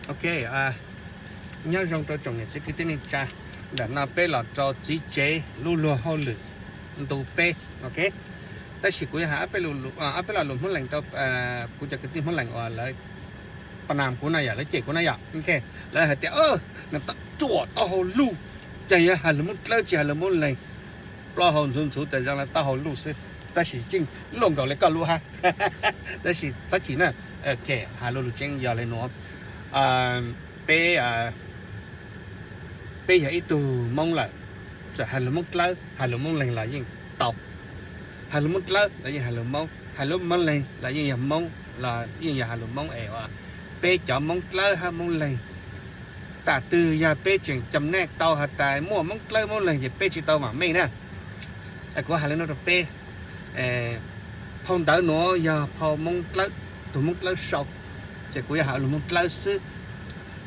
Ok, nyob zoo rau tsoom niam txiv kwv tij neej tsa, ntawm no peb los rau txiv tsev lub luag hauj lwm ntu peb, ok. Tab sis kuv yuav hais ob peb lo lus Hmoob Lees rau kuv cov kwv tij Hmoob Lees uas lawv pa nam kuv no yom, lawv cem kuv no yom, ok. Lawv hais tias nws ruam taub hau luj, ces yog hais lus Hmoob Dlawb tsis hais lus Hmoob Lees, plaub hau ntxhuv ntxhuv tas zoo li taub hau luj xwb. Tab sis tseeb luaj nkaus li koj lub hab. Tab sis txhob chim na, hais lo lus tseeb yog li nuav. Peb, peb yog ib tug Hmoob lawm, txawm hais lus Hmoob Dlawb hais lus Hmoob Lees los yeej tau. Hais lus Hmoob Dlawb los yeej hais lus Hmoob, hais lus Hmoob Lees los yeej yog Hmoob, los yeej yog hais lus Hmoob es uas peb cov Hmoob Dlawb hab Hmoob Lees, tam twg yog peb tseem cam nej tau has tas muaj Hmoob Dlawb Hmoob Lees ces peb tsis tau vam meej na. Kuv hais li no rau peb, phau ntawv nuav yog phau Hmoob Dlawb, tus Hmoob Dlawb sau, ces kuv yuav hais lus Hmoob Dlawb xwb.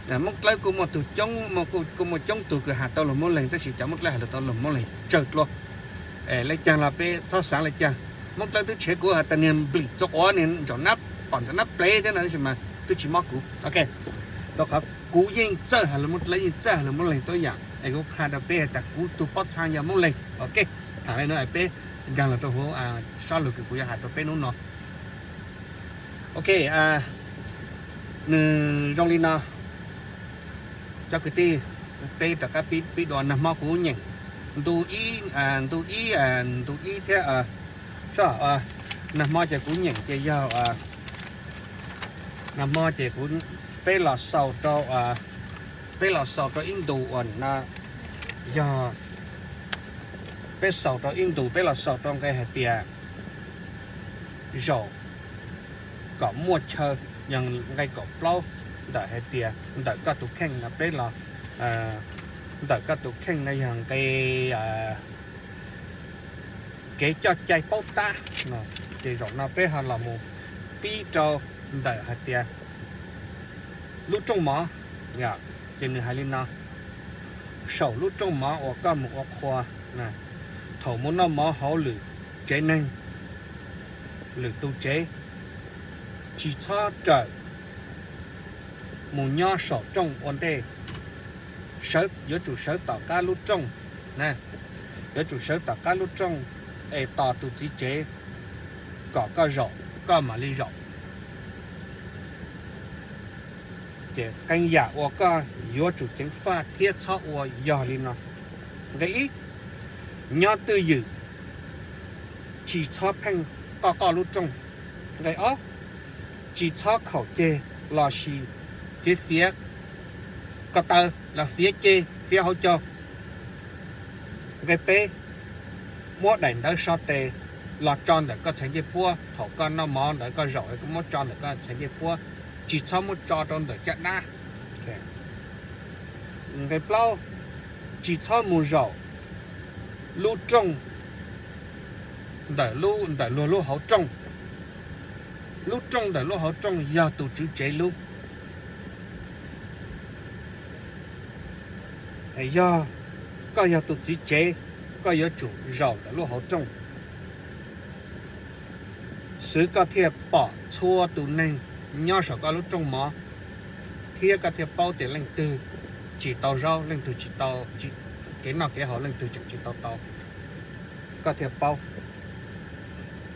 Hmoob Dlawb kuj muaj tug coob, kuj muaj coob tug kws has tau lus Hmoob Lees, tab sis cov Hmoob Dlawb has tau lus Hmoob Lees tsawg dlua. Lawv caag los peb txhob xaav li cas. Hmoob Dlawb twb tshev kuv has tas niag nplim txua quav, niag ntsaum nab pom ntsaum nab plev thiab no, tab sis mas twb tsis mob kuv, ok. Rau qhov kuv yeej txawj has lus Hmoob Dlawb, yeej txawj has lus Hmoob Lees tuab yaam, es kuv qha rau peb has tas kuv tug pob txhaa yog Hmoob Lees, ok. Thaam le nuav peb nkaag los rau huv sob lug kws kuv yuav has rau peb nub no. Ok, nws zoo li no, cov kwv tij, peb rov qab pib dua. Nag hmo kuv nyeem ntu ib, ntu ib, ntu ib thiab, nag hmo ces kuv nyeem ces yog, nag hmo ces kuv, peb los xaus rau, peb los xaus rau ib ntu uas no yog, peb xaus rau ib ntu, peb los xaus rau nqe hais tias zaum kom muaj chaw, yog nqe kaum plaub, ntawm hais tias ntawm koj tus kheej no peb los, ntawm koj tus kheej no yog nqe kev coj cai paub tab. Ces zaum no peb ho los mus pib rau ntawm hais tias lub rooj mov, ces nws hais li no: Saum lub rooj mov uas koj mus ua qhua, thaum mus noj mov hauv lwm tsev neeg, lwm tus tsev, tsis txhob rawm mus nyob saum rooj ua ntej, yuav tsum sawv tom qab lub rooj, yuav tsum sawv tom qab lub rooj es tos tus txiv tsev kom koj zaum, koj mam li zaum. Ces qee yam uas koj yuav tsum ceev faj thiab txhob ua yog li no: Nqe ib, nyob twj ywm, tsis txhob pheej qoj qoj lub rooj. Nqe ob, tsis txhob khaum ceg los sis fiav fiav ko taw los fiav ceg fiav hauv caug. Nqe peb, muab daim ntawv so tes los tso ntawm koj txhais ncej puab. Thaum koj noj mov ntawd koj zaum es koj muab tso ntawm koj txhais ncej puab, tsis txhob muab tso rau ntawm caj dab. Nqe plaub, tsis txhob mus zaum lub rooj ntawm, ntawm luag lub hauv rooj. Lub rooj ntawm lub hauv rooj yog tus tswv tsev lub. Yog koj yog tus txiv tsev, koj yuav tsum zaum ntawm lub hauv rooj, xwv koj thiaj pom txhua tus neeg nyob saum koj lub rooj mov, thiab koj thiaj paub tias leej twg tsis tau zaub, leej twg tsis tau, kev noj kev haus leej twg tseem tsis tau tau, koj thiaj paub.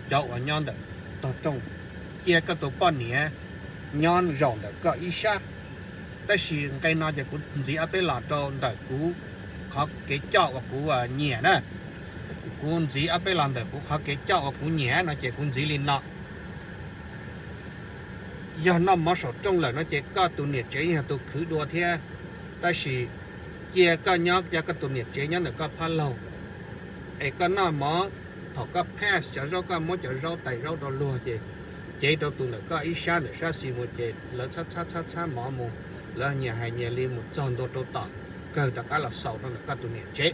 Cov uas nyob ntawm tog rooj, cia koj tus poj niam nyob zaum ntawm koj ib sab. Tab sis nqe no ces kuv ntxiv ob peb los rau ntawm kuv qhov kev coj uas kuv nyiam na. Kuv ntxiv ob peb los ntawm kuv qhov kev coj uas kuv nyiam no ces kuv ntxiv li no: Yog noj mov saum rooj lawm no ces koj tus niam tsev yog tus khwv dua thiab. Tab sis cia koj nyob, cia koj tus niam tsev nyob ntawm koj phab laug, es koj noj mov, thaum koj pass cov zaub, koj muab cov zaub, tais zaub rau luag ces cev rau tus ntawm koj ib sab ntawm sab xis mus ces lawv txhab txhab txhab txhab mov mus, lawv nyias hais nyias li mus txog ntua rau tom, kawg rov qab los xaus rau ntawm koj tus niam tsev.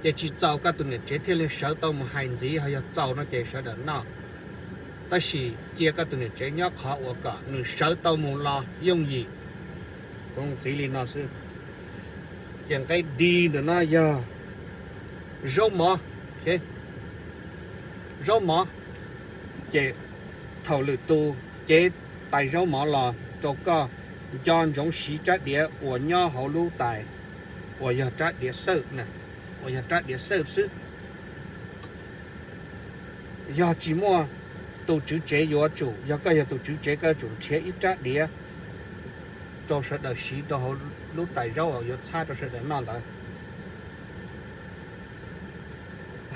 Ces tsis txaus koj tus niam tsev thiaj li sawv tau mus hais ntxiv, ho yog txaus no ces sawv daws noj. Tab sis cia koj tus niam tsev nyob qhov uas kom nws sawv tau mus los yooj yim. Kuv ntxiv li no xwb. Ces nqe D ntawm no yog zaub mov. Zaub mov, ces thaum lwm tus cev tais zaub mov los rau koj, nco ntsoov siv rab diav uas nyob hauv lub tais uas yog rab diav xawj, uas yog rab diav xawj xwb. Yog tsis muaj, tus tswv tsev yuav tsum, yog koj yog tus tswv tsev koj yuav tsum nrhiav ib rab diav rau sawv daws siv rau hauv lub tais zaub uas yuav txhab rau sawv daws noj ntawd.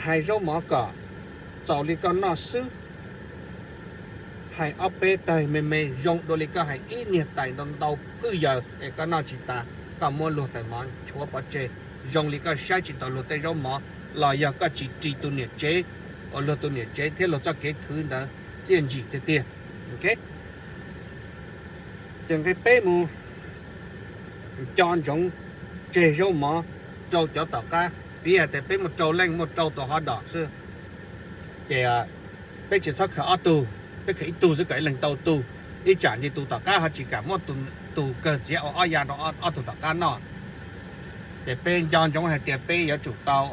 Hais zaub mov kom txaus li koj noj xwb. Hais ob peb tawg me me zoo dua li koj hais ib niag tais ntau ntau phwj yaws es koj noj tsis tas, koj muab luag tais mov nchuav pov tseg, zoo li koj saib tsis taus luag tej zaub mov, los yog koj tsis ris tus niam tsev, uas luag tus niam tsev thiab luag txoj kev khwv ntawd txiaj ntsim tiag tiag. Ces nqe peb mus, nco ntsoov tseg zaub mov rau cov tom qab. Piv hais tias peb muaj rau leej, muaj rau tus hov dom xwb, ces peb tsis txhob khaws ob tug, peb khaws ib tug xwb kom ib leeg tau tug. Ib tsam nce tus tom qab ho tsis kam muab tus kawg txiav ua ob ya rau ob tug tom qab noj. Ces peb nco ntsoov hais tias peb yuav tsum tau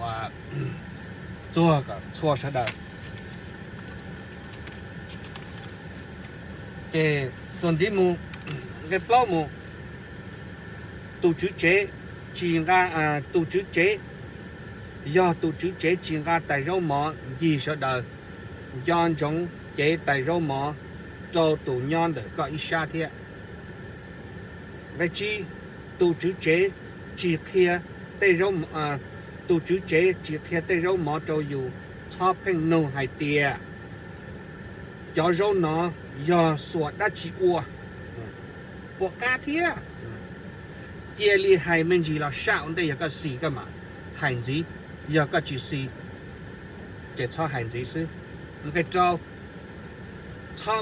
txuag kom txhua sawv daws. Ces txuas ntxiv mus, nqe plaub mus, tus tswv tsev tsis nqa, tus tswv tsev, yog tus tswv tsev tsis nqa tais zaub mov ncig sawv daws, nco ntsoov cev tais zaub mov rau tus nyob ntawm koj ib sab thiab. Nqe tsib, tus tswv tsev tsis qhia tej zaub, tus tswv tsev tsis qhia tej zaub mov rau yus, txhob pheej nug hais tias cov zaub no yog xuas dab tsi ua, puas qab thiab. Cia li hais me ntsis los saj ua ntej, yog koj xis koj mam hais ntxiv, yog koj tsis xis ces txhob hais ntxiv xwb. Nqe rau, txhob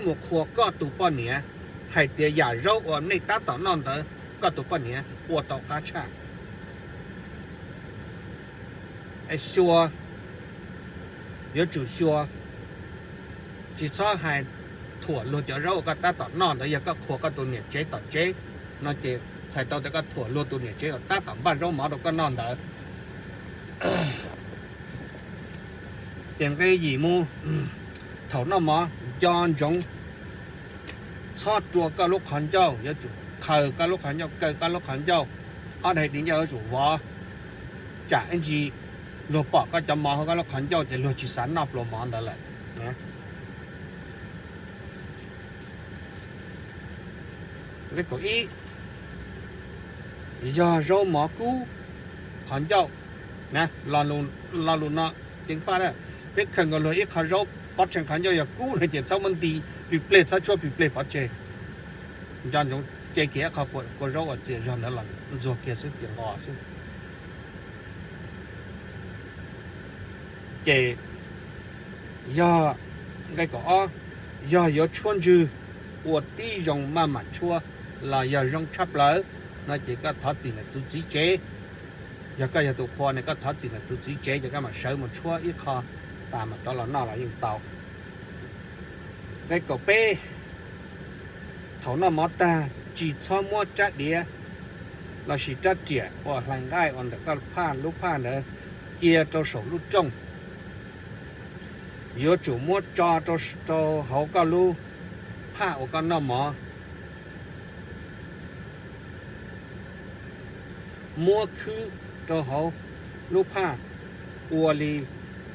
mus qhuas koj tus poj niam hais tias yam zaub uas nej tab tom noj ntawd koj tus poj niam ua tau qab tshaj. Xyuas, yuav tsum xyuas, tsis txhob hais thuam luag cov zaub uas koj tab tom noj ntawd. Yog koj qhuas koj tus niam tsev tom tsev no ces txhais tau tias koj thuam luag tus niam tsev uas tab tom npaj zaub mov rau koj noj ntawd. Ces nqe yim mus, thaum noj mov nco ntsoov txhob rua koj lub qhov ncauj, yuav tsum qhaws koj lub qhov ncauj, kaw koj lub qhov ncauj, ob daim di ncauj yuav tsum vov, tsam ib ntsis luag pom koj cov mov hauv koj lub qhov ncauj ces luag tsis xav noj pluas mov ntawd lawm. Nqe kaum ib, yog zaub mov kub qhov ncauj, lo lus no ceev faj, peb khaws nkaus luag ib qho zaub pov tseg qhov ncauj yog kub no ces txhob muab nti plig pleg, txhob tshuab plig pleg pov tseg. Nco ntsoov ce kiag ib qho kua zaub uas txias zog ntawd los ntxuag kiag xwb, ces nqos xwb. Ces yog, nqe kaum ob, yog yuav tshuab ntswg ua tib zoo maj mam tshuab los yog zoo tshaj plaws no ces koj thov txim ntawm tus txiv tsev. Yog koj yog tus qhua ne, koj thov txim ntawm tus txiv tsev ces koj mam sawv mus tshuab ib qho tas mam rov los noj los yeej tau. Nqe kaum peb, thaum noj mov tag tsis txhob muab rab diav lossis rab riam uas hlais nqaij uas ntawm koj phaj, lub phaj ntawd cia rau saum lub rooj. Yuav tsum muab tso rau hauv koj lub phaj uas koj noj mov. Muab khwb rau hauv lub phaj ua li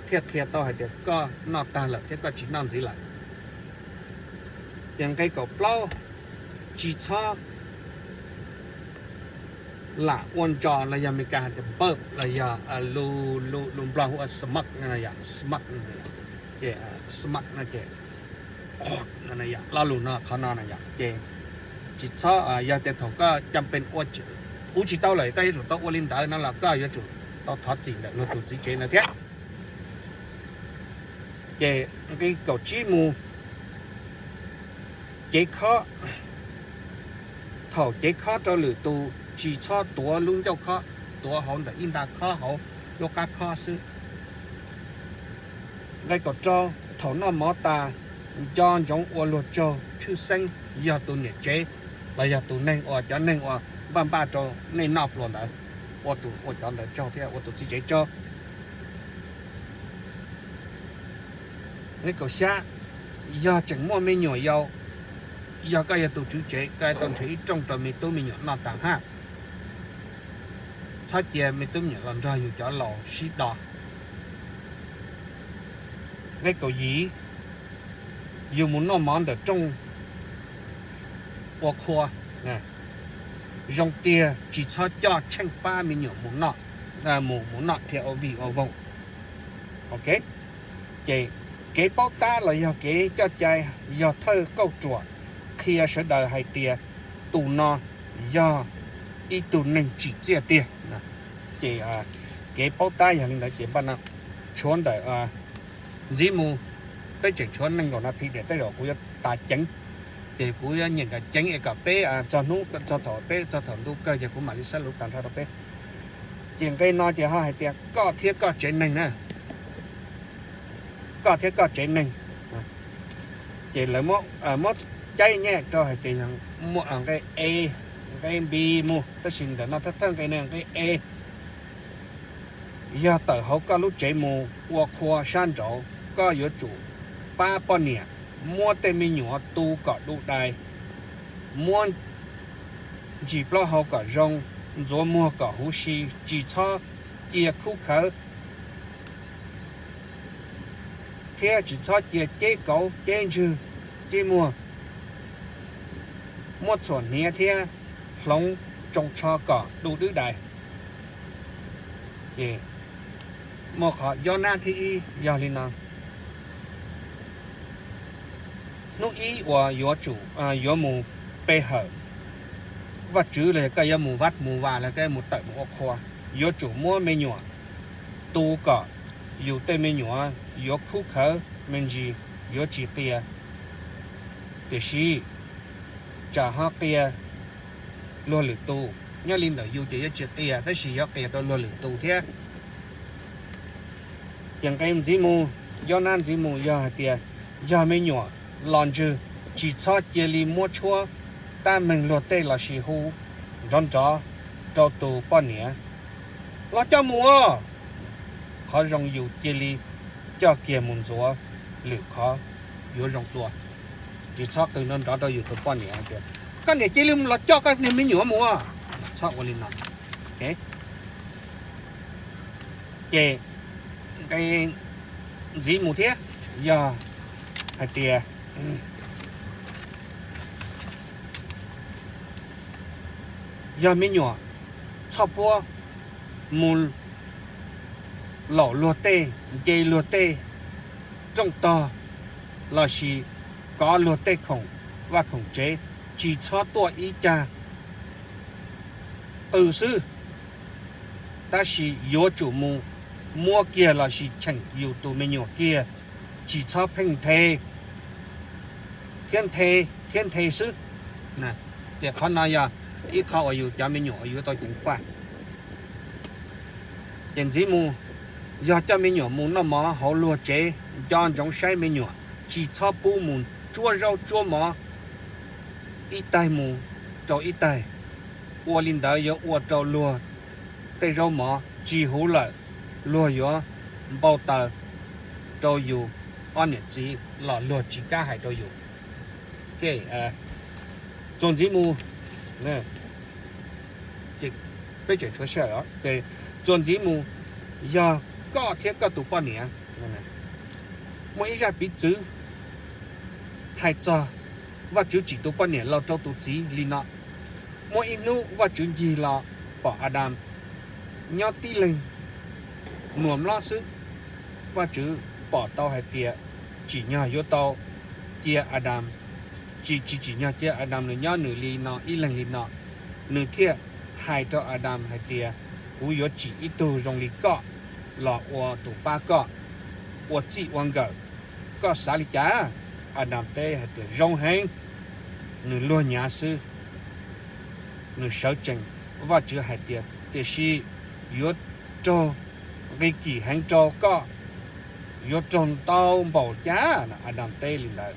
thiaj qhia tau hais tias koj noj tag lawm thiab koj tsis noj ntxiv lawm. Ces nqe kaum plaub, tsis txhob lam ua ntsos los yog Meskas hais tias burp los yog lus Nplog hu ua smoke no, smoke no, ces smoke no ces lo lus no, qhov no na yom, ces tsis txhob, yog tias thaum koj cam pes ua, ua tsis tau lawm koj yuav tsum tau ua li ntawd no los koj yuav tsum tau thov txim ntawm luag tus txiv tsev ntawd thiab. Ces nqe kaum tsib mus, cev khob, thaum cev khob rau lwm tus tsis txhob tuav lub ncauj khob, tuav hauv ntawm ib nta khob hauv lub qab khob xwb. Nqe kaum rau, thaum noj mov tas nco ntsoov ua luag tsaug tshwj xeeb yog tus niam tsev los yog tus neeg uas, cov neeg uas npaj npaj rau nej noj pluas ntawd, ua tus, ua cov ntawd tsaug thiab ua tus txiv tsev tsaug. Nqe kaum xya, yog tseem muaj me nyuam yaus yog koj yog tus tswv tsev, koj tau nrhiav ib rooj rau me tub me nyuam noj tas hab. Txhob cia me tub me nyuam los nrog yus cov laus sib do. Nqe kaum yim, yus mus noj mov ntawm rooj ua qhua, zoo tiag tsis txhob coj tsheej pab me nyuam mus noj, mus mus noj dhia ua vij ua voog. Ok, ces kev paub tab los yog kev coj cai, yog thawj kauj ruam qhia sawv daws hais tias tus no yog ib tug neeg tsim txiaj tiag. Ces kev paub tab yog li ntawd ces npaj no tshuav ntawm ntxiv mus, peb tseem tshuav nees nkaum nas this tiam tej zaum kuv yuav tas ceev, ces kuv yuav nyiam kom ceev es kom peb txog hnub txog thaum peb txog thaum ntu kawg ces kuv mam li sab lus tas nrho rau peb. Ces nqe no ces ho hais tias koj thiab koj tsev neeg na, koj thiab koj tsev neeg. Ces lawv muab caib nyaj rau hais tias nqe A, nqe B mus, tab sis ntawm no thawj thawj nqe no nqe A. Yog tawm hauv koj lub tsev mus ua qhua sab nraud, koj yuav tsum pab poj niam muab tej me nyuam tu kom du dai, muab ntsis plaub hau kom zoo, ntxuav muag kom huv si, tsis txhob cia khub khawv, thiab tsis txhob cia ceb kauv ceb ntswg ceb muag, muab txhuam hniav thiab hloov tsoo tsho kom du dwb dais. Ces muaj qhov yob nab thib ib yog li no. Hnub ib uas yuav tsum, yuav mus pe hawm Vajtswv los yog koj yuav mus vaj mus vas los koj yuav mus tawm mus ua qhua, yuav tsum muab me nyuam tu kom yus tej me nyuam yuav khub khawv me ntsis, yuav tsis qias. Tiam sis tsam ho qias luag lwm tus, nyob li ntawm yus ces yuav tsis qias tab sis yuav qias rau luag lwm tus thiab. Ces nqe ntxiv mus, yob nab ntxiv mus yog hais tias yog me nyuam los ntswg, tsis txhob cia li muab tshuab tab meeg luag tej lossis hu nrov nrov rau tus poj niam, los coj mus. Qhov zoo yus cia li coj kiag mus ntxuav lwm qhov yuav zoo dua. Tsis txhob qw nrov nrov rau yus tus poj niam tias koj niam cia li los coj koj niag me nyuam mus. Txhob ua li no. Ces nqe ntxiv mus thiab yog hais tias yog me nyuam, txhob puab mus laum luag tej, nce luag tej rooj tog lossis kov luag tej khoom vaj khoom tsev, tsis txhob tuaj ib cag qw xwb, tab sis yuav tsum mus muab kiag lossis cheem yus tus me nyuam kiag, tsis txhob pheej nthe thiab nthe thiab nthe xwb. Ces qhov no yog ib qho uas yus cov me nyuam uas yuav tau ceev faj. Ces ntxiv mus, yog coj me nyuam mus noj mov hauv luag tsev, nco ntsoov saib me nyuam, tsis txhob pub mus tsuab zaub tsuab mov ib taig mus rau ib taig. Ua li ntawd yuav ua rau luag tej zaub mov tsis huv lawm, luag yuav npau taws rau yus ob niam txiv los luag tsis kam hais rau yus. Txuas ntxiv mus, peb tseem tshuav sij hawm, ces txuas ntxiv mus, yog koj thiab koj tus poj niam, muaj ib zaj piv txwv hais txog Vajtswv tsim tus poj niam laug rau tus txiv li no. Muaj ib hnub Vajtswv ncig los pom Adas nyob tib leeg nuam mlob xwb. Vajtswv pom tau hais tias tsim nyog yuav tau cia Adas, tsis tsim nyog cia Adas nws nyob nws li no ib leeg li no, nws thiaj hais rau Adas hais tias, kuv yuav tsim ib tug zoo li koj los ua tus pab koj ua txij ua nkawm, koj xav li cas? Adas teb hais tias zoo heev. Nws luag nyav xwb, nws sawv tsees. Vajtswv hais tias tiam sis yuav raug nqi kim heev rau koj, yuav raug ntau npaum cas? Adas teb li ntawd,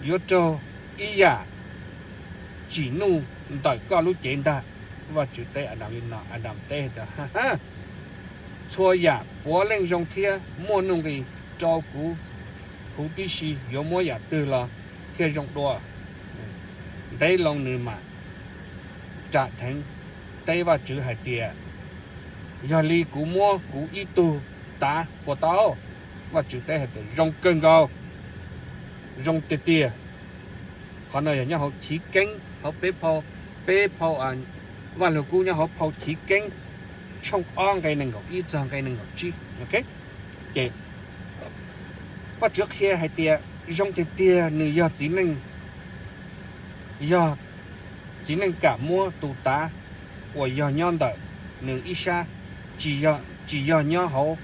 yuav raug ib yam tsim nuj ntawm koj lub cev ntag. Vajtswv teb Adas li no, Adas teb tias, txhua yam puav leej zoo thiab muaj nuj nqis rau kuv huv tib si, yuav muab yam twg los thiaj zoo dua. Ntev loo nws mam ram dheev teb Vajtswv hais tias, yog li kuv muab kuv ib tug tav puas tau? Vajtswv teb hais tias zoo kawg nkaus, zoo tiag tiag. Qhov no yog nyob hauv Chiv Keeb, hauv peb phau, peb phau, Vaj Lug Kub nyob hauv phau Chiv Keeb tshooj ob nqe nees nkaum ib txog nqe nees nkaum tsib. Ces Vajtswv qhia hais tias zoo tiag tiag nws yog txiv neej, yog txiv neej kam muab tus tav uas yog nyob ntawm nws ib sab, tsis yog nyob hauv,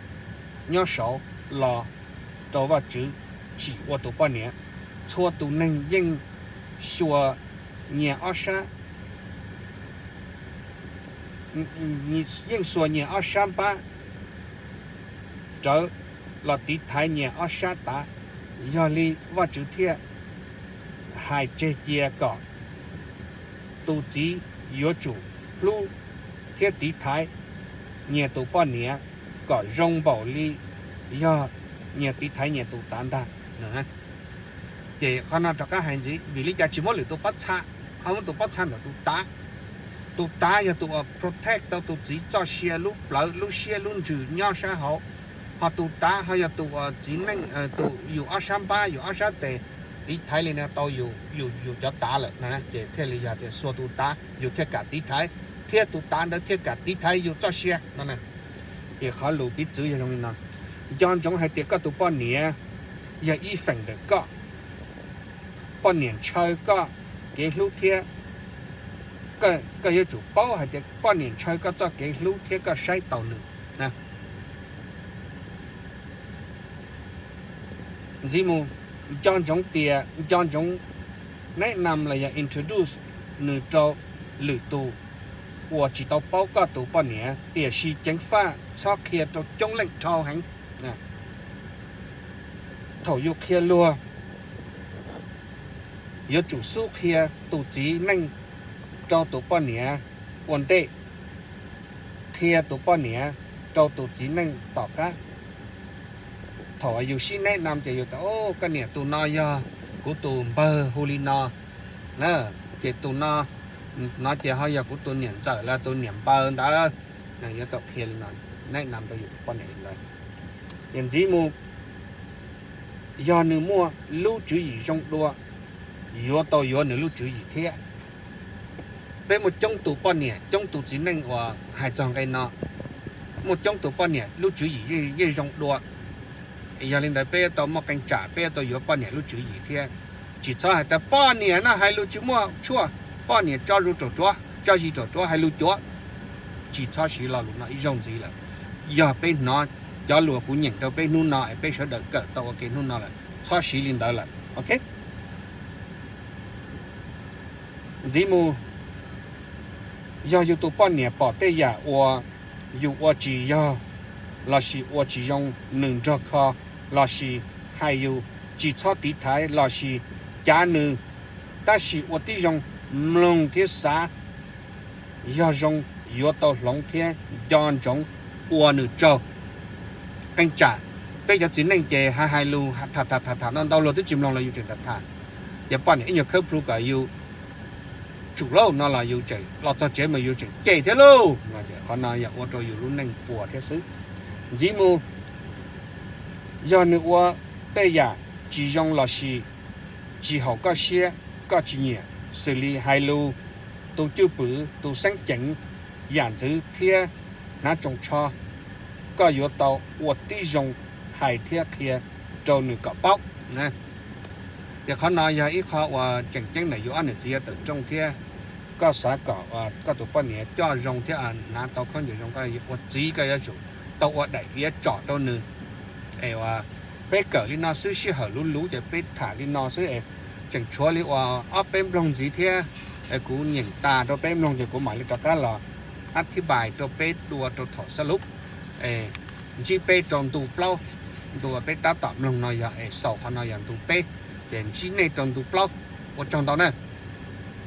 nyob saud, los rau Vajtswv tsim ua tus poj niam. Txhua tus neeg yeej xuas nyias ob sab, yeej xuas nyias ob sab npab rawv los tiv thaiv nyias ob sab tav. Yog li Vajtswv thiaj hais tseg cia kom tus txiv yuav tsum hlub thiab tiv thaiv nyias tus poj niam kom zoo npaum li yog nyias tiv thaiv nyias tus tav ntag. Ces qhov no rov qab hais ntxiv, vim li cas tsis muab lwm tus pob txha, ho muab tus pob txha ntawm tus tav? Tus tav yog tus uas protect tau tus txiv txoj sia, lub plawv, lub siab, lub ntsws nyob sab hauv. Ho tus tav ho yog tus uas txiv neej, tus yus ob sab npab, yus ob sab tes tiv thaiv li no tau yus, yus cov tav lawm na, ces thiaj li yog tias xuas tus tav yus thiaj kam tiv thaiv, thiab tus tav ntawd thiaj kam tiv thaiv yus txoj sia no. Ces qhov lus piv txwv yog zoo li no: Nco ntsoov hais tias koj tus poj niam yog ib feem ntawm koj. Poj niam ntshaw koj kev hlub thiab koj yuav tsum paub hais tias poj niam ntshaw koj txoj kev hlub thiab koj saib taus nws. Ntxiv mus, nco ntsoov tias, nco ntsoov neb nam los yog introduce nws rau lwm tus uas tsis tau paub koj tus poj niam, tiam sis ceev faj txhob qhia rau coob leej dhau heev. Thaum yus qhia luag, yuav tsum xub qhia tus txiv neej rau tus poj niam ua ntej, qhia tus poj niam rau tus txiv neej tom qab. Thaum yus sib neb nam ces yus tias, koj niam, tus no yog kuv tus npawg hu li no na, ces tus no, no ces ho yog kuv tus niam ntxawm los tus niam npawg ntawd. Yuav tau qhia li no, neb nam rau yus tus poj niam li ntawd. Ces ntxiv mus, yog nws muaj lub tswv yim zoo dua, yuav tau yuav nws lub tswv yim thiab. Peb muaj coob tus poj niam, coob tus txiv neej uas hais txog nqe no, muaj coob tus poj niam lub tswv yim yeej zoo dua. Yog li ntawd peb yuav tau muaj qee tsam peb yuav tau yuav poj niam lub tswv yim thiab. Tsis txhob hais tias poj niam no hais lus tsis muaj tshuaj, poj niam tso zus ruam tsuav, tso zis ruam tsuav, hais lus cuav. Tsis txhob siv lo lus no ib zaug ntxiv lawm. Yog peb hnov cov lus kuv nyeem rau peb hnub no es peb sawv daws kawm tau ua ke hnub no lawm, txhob siv li ntawd lawm, ok? Ntxiv mus, yog yus tus poj niam pom tej yam uas yus ua tsis yog lossis ua tsis zoo, nws nrog kho lossis hais yus, tsis txhob tiv thaiv lossis cav nws, tab sis ua tib zoo mloog thiab xav, yog zoo yuav tau hloov thiab nco ntsoov ua nws tsaug. Qee tsam peb cov txiv neej ces hais hais lus tham tham tham tham ntau ntau luag twb tsis mloog los yus tseem tham tham, ces poj niam ib nyuag khawb plhu kom yus tsum lauj no los yus tseem los txog tsev mas yus tseem cem thiab lauj. Qhov no yog ua rau yus lub neej puas thiab xwb. Ntxiv mus, yog nws ua tej yam tsis zoo lossis tsis haum koj siab, koj tsis nyiam, xws li hais lus, tus cwj pwm, tus xeeb ceem, yam ntxwv thiab hnav tsoos tsho, koj yuav tau ua tib zoo hais thiab qhia rau nws kom paub. Ces qhov no yog ib qho uas tseem ceeb ntawm yus ob niam txiv yuav tawm rooj thiab. Koj xav kom koj tus poj niam coj zoo thiab hnav tau khaub ncaws zoo, koj ua txiv koj yuav tsum tau ua daim iav tsom rau nws. Es peb kawm li no xwb, sij hawm luv luv ces peb tham li no xwb es tseem tshuav li uas ob peb nploog ntxiv thiab. Kuv nyeem tas rau peb mloog ces kuv mam li rov qab los ab thib pais rau peb dua rau thaum xab lub. Ntsib peb rau ntu plaub, ntu uas peb tab tom mloog no yog es xaus qhov no yog ntu peb, ces ntsib nej rau ntu plaub. Ua tsaug ntau na.